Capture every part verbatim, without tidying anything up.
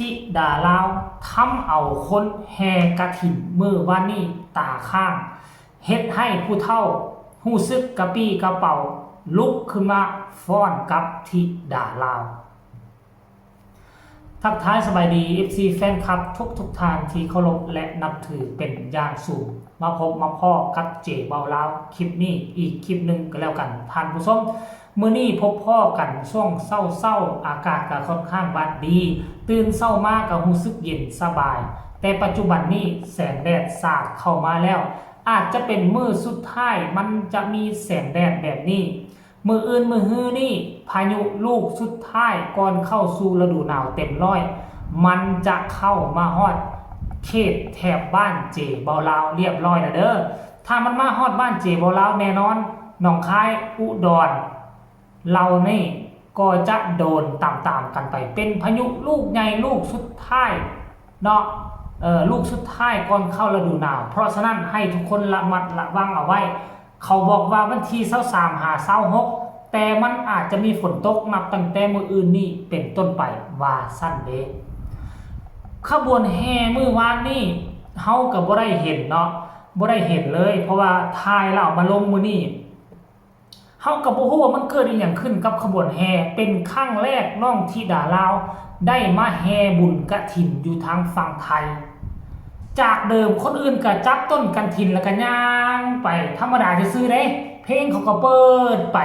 ธิดาลาวทำเอาคนแห่กฐินมื้อวานนี้ตาค้าง เฮ็ดให้ผู้เฒ่ารู้สึกกระปรี้กระเปร่า ลุกขึ้นมาฟ้อนกับธิดาลาว ทักทายสบายดี เอฟซี แฟนคลับทุกๆท่านที่เคารพและนับถือเป็นอย่างสูง มาพบมาพ้อกับเจเบาลาวคลิปนี้อีกคลิปหนึ่งก็แล้วกันท่านผู้ชม มื้อนี้พบพ้อกันช่วงเช้าๆ อากาศก็ค่อนข้างว่าดี ตื่นเช้ามาก็รู้สึกเย็นสบาย แต่ปัจจุบันนี้แสงแดดสาดเข้ามาแล้ว อาจจะเป็นมื้อสุดท้ายมันจะมีแสงแดดแบบนี้ มื้ออื่นมื้อฮือนี้พายุลูกสุดท้ายก่อนเข้าสู่ฤดูหนาวเต็มร้อย มันจะเข้ามาฮอดเขตแถบบ้านเจเบาลาวเรียบร้อยแล้วเด้อ ถ้ามันมาฮอดบ้านเจเบาลาวแน่นอน หนองคาย อุดร เรานี่ก็จะโดนตามๆกันไป เป็นพายุลูกใหญ่ลูกสุดท้ายเนาะ เอ่อ ลูกสุดท้ายก่อนเข้าฤดูหนาว เพราะฉะนั้นให้ทุกคนระมัดระวังเอาไว้ เขาบอกว่าวันที่ซาวสามหาซาวหก แต่มันอาจจะมีฝนตกนับตั้งแต่มื้ออื่นนี้เป็นต้นไป ว่าซั่นเด้ ขบวนแห่มื้อวานนี้ เฮาก็บ่ได้เห็นเนาะ บ่ได้เห็นเลย เพราะว่าถ่ายแล้วเอามาลงมื้อนี้ เฮาก็บ่ฮู้ว่ามันเกิดอีหยังขึ้นกับขบวนแห่ เป็นครั้งแรกน้องธิดาลาวได้มาแห่บุญกฐินอยู่ทางฝั่งไทย จากเดิมคนอื่นก็จับต้นกฐินแล้วก็ย่างไปธรรมดาซื่อๆเด้ เพลงเขาก็เปิดไป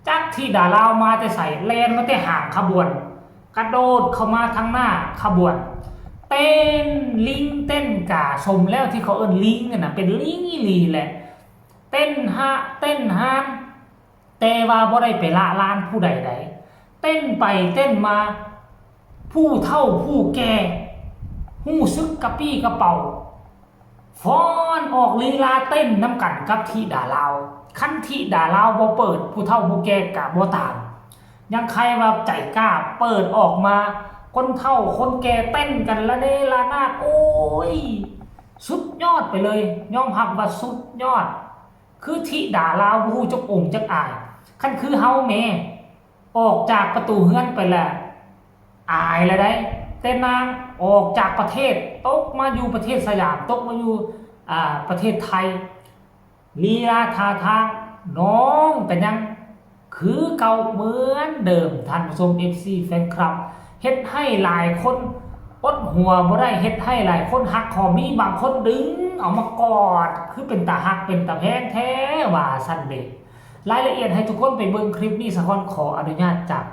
จักธิดาลาวมาแต่ไส แล่นมาแต่หางขบวน กระโดดเข้ามาทางหน้าขบวน เต้นลิงเต้นกา สมแล้วที่เขาเอิ้นลิงนั่นน่ะ เป็นลิงอีหลีแหละ เต้นฮะ เต้นฮาน แต่ว่าบ่ได้ไปละลานผู้ใดใด เต้นไปเต้นมา ผู้เฒ่าผู้แก่ รู้สึกกระปรี้กระเปร่า ฟ้อนออกลีลาเต้นนำกันกับธิดาลาว คันธิดาลาวบ่เปิด ผู้เฒ่าผู้แก่ก็บ่ตาม ยังใครว่าใจกล้าเปิดออกมา คนเฒ่าคนแก่เต้นกันระเนระนาด โอ้ย สุดยอดไปเลย ยอมรับว่าสุดยอด คือธิดาลาวบ่ฮู้จักองค์จักอาย คันคือเฮาแหม ออกจากประตูเฮือนไปแล้ว อายแล้วได้ แต่นางออกจากประเทศ ตกมาอยู่ประเทศสยาม ตกมาอยู่ อ่า ประเทศไทย ลีลาท่าทาง น้องก็ยังคือเก่าเหมือนเดิม ท่านผู้ชม เอฟซี แฟนคลับ เฮ็ดให้หลายคนอดหัวบ่ได้ เฮ็ดให้หลายคนหักคอ มีบางคนดึงเอามากอด คือเป็นตาฮักเป็นตาแพงแท้ ว่าซั่นเด้ รายละเอียดให้ทุกคนไปเบิ่งคลิปนี้ซะก่อน ขออนุญาตจาก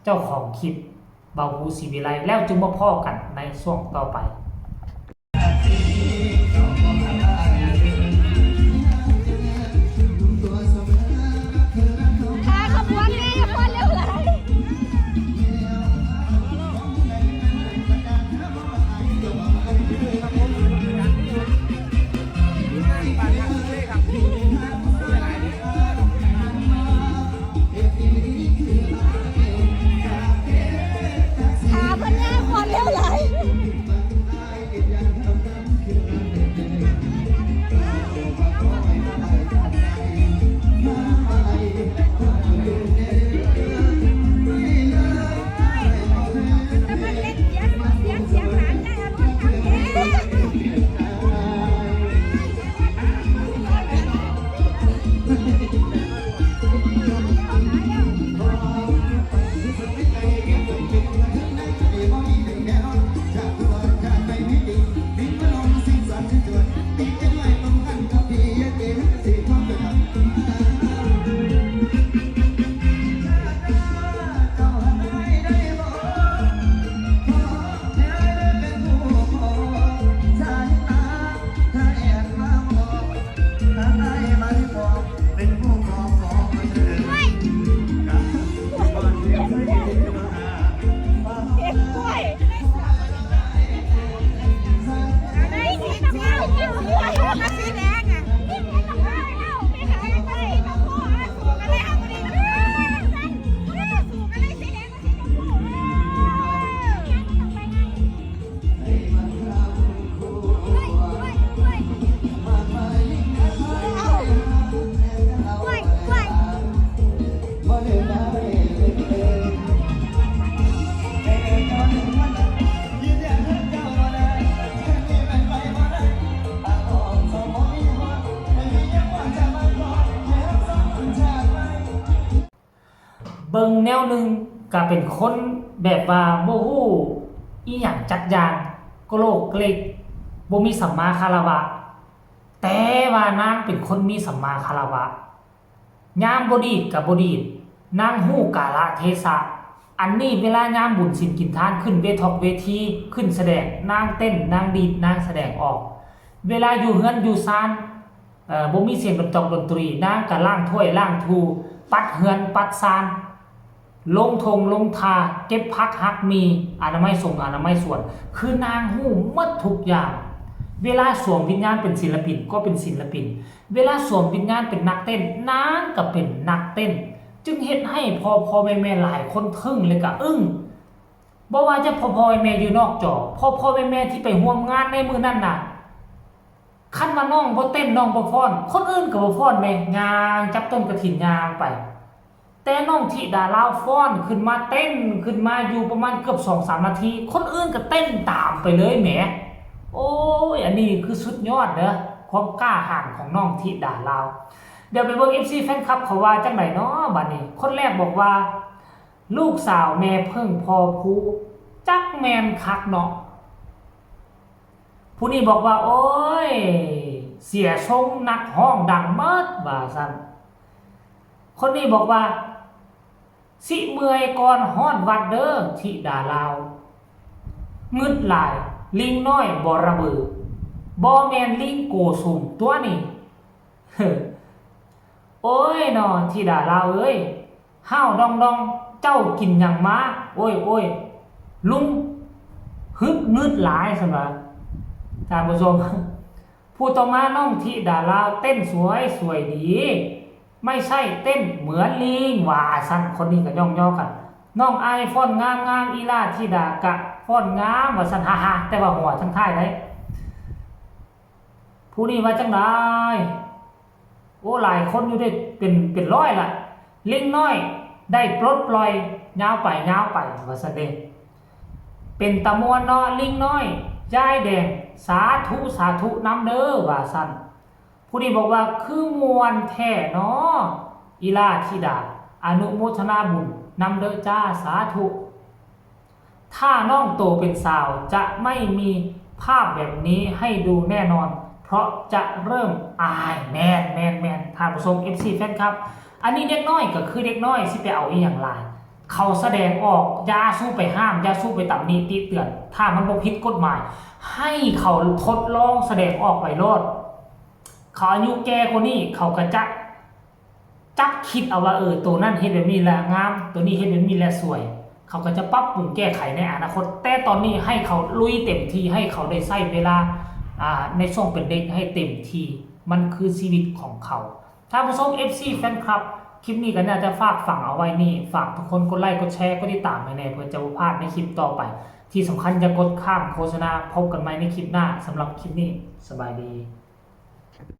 เจ้าของคลิป เบาภูศรีวิไล แล้วจึงมาพ้อกันในช่วงต่อไป พาขบวนแห่คนเร็วหลาย พาเพิ่นแห่คนเร็วหลาย เบิ่งแนวหนึ่งก็เป็นคนแบบว่าบ่ฮู้อีหยังจักอย่าง โกโลกเกลก บ่มีสัมมาคารวะ แต่ว่านางเป็นคนมีสัมมาคารวะ ยามบ่ดีดก็บ่ดีด นางฮู้กาลเทศะ อันนี้เวลายามบุญศีลกินทาน ขึ้นเวทอกเวที ขึ้นแสดง นางเต้น นางดีด นางแสดงออก เวลาอยู่เฮือนอยู่ซาน เอ่อ บ่มีเสียงดนตอกดนตรี นางก็ล้างถ้วยล้างทู ปัดเฮือนปัดซาน ลงทงลงทา เก็บผักหักหมี อนามัยสงอนามัยสวน คือนางฮู้หมดทุกอย่าง เวลาสวมวิญญาณเป็นศิลปินก็เป็นศิลปิน เวลาสวมวิญญาณเป็นนักเต้น นางก็เป็นนักเต้น จึงเฮ็ดให้พ่อพ่อแม่แม่หลายคนทึ่งและก็อึ้ง บ่ว่าจะพ่อพ่อแม่แม่อยู่นอกจอ พ่อพ่อแม่แม่ที่ไปร่วมงานในมื้อนั้นน่ะ คันว่าน้องบ่เต้นน้องบ่ฟ้อน คนอื่นก็บ่ฟ้อนแหม ย่างจับต้นกฐินย่างไป แต่น้องธิดาลาวฟ้อนขึ้นมาเต้นขึ้นมาอยู่ประมาณเกือบสองสามนาที คนอื่นก็เต้นตามไปเลยแหม โอ้ย อันนี้คือสุดยอดเด้อ ความกล้าหาญของน้องธิดาลาว เดี๋ยวไปเบิ่ง เอฟซี แฟนคลับเขาว่าจั่งใดเนาะบัดนี้ คนแรกบอกว่า ลูกสาวแม่เพิ่งพอผู้ จักแม่นคักเนาะ ผู้นี้บอกว่า โอ้ย เสียทรงนักฮ้องดังเมิด ว่าซั่น คนนี้บอกว่า สิเมื่อยก่อนฮอดวัดเด้อ ธิดาลาว งึดหลาย ลิงน้อยบ่ระเบือ บ่แม่นลิงโกสุมตัวนี้ โอ้ยนอ ธิดาลาวเอ้ย ฮ้าวดองดอง เจ้ากินหยังมา โอ้ยโอ้ย ลุงฮึดงึดหลาย ซั่นว่า ท่านผู้ชม ผู้ต่อมาน้องธิดาลาวเต้นสวยสวยดี ไม่ใช่เต้นเหมือนลิง ว่าซั่น คนนี้ก็ย่องยอกัน น้องอายฟ้อนงามงาม อีหล่าธิดากะฟ้อนงาม ว่าซั่น ฮ่าฮ่า แต่ว่าหัวทั้งท้ายได้ ผู้นี้ว่าจั่งใด โอ้ หลายคนอยู่เด้ เป็น เป็นร้อยละ ลิงน้อยได้ปลดปล่อย ยาวไป ยาวไป ว่าซั่นเด้ เป็นตาม่วนเนาะ ลิงน้อย ยายแดง สาธุ สาธุนำเด้อ ว่าซั่น ผู้นี้บอกว่า คือม่วนแท้เนาะ อีหล่าธิดา อนุโมทนาบุญนำเด้อจ้า สาธุ ถ้าน้องโตเป็นสาวจะไม่มีภาพแบบนี้ให้ดูแน่นอน เพราะจะเริ่มอาย แม่น แม่น แม่น ท่านผู้ชม เอฟซี แฟนคลับ อันนี้เด็กน้อยก็คือเด็กน้อย สิไปเอาอีหยังหลาย เขาแสดงออก อย่าสู้ไปห้าม อย่าสู้ไปตำหนิติเตือน ถ้ามันบ่ผิดกฎหมาย ให้เขาทดลองแสดงออกไปโลด เขาอายุแก่กว่านี้ เขาก็จะ จักคิดเอาว่า เออ ตัวนั้นเฮ็ดแบบนี้แหละงาม ตัวนี้เฮ็ดแบบนี้แหละสวย เขาก็จะปรับปรุงแก้ไขในอนาคต แต่ตอนนี้ให้เขาลุยเต็มที่ ให้เขาได้ใช้เวลา อ่า ในช่วงเป็นเด็กให้เต็มที่ มันคือชีวิตของเขา ท่านผู้ชม เอฟซี แฟนคลับ คลิปนี้ก็น่าจะฝากฝังเอาไว้นี่ ฝากทุกคนกดไลค์ กดแชร์ กดติดตามให้แน่ เพื่อจะบ่พลาดในคลิปต่อไป ที่สำคัญอย่ากดข้ามโฆษณา พบกันใหม่ในคลิปหน้า สำหรับคลิปนี้ สบายดี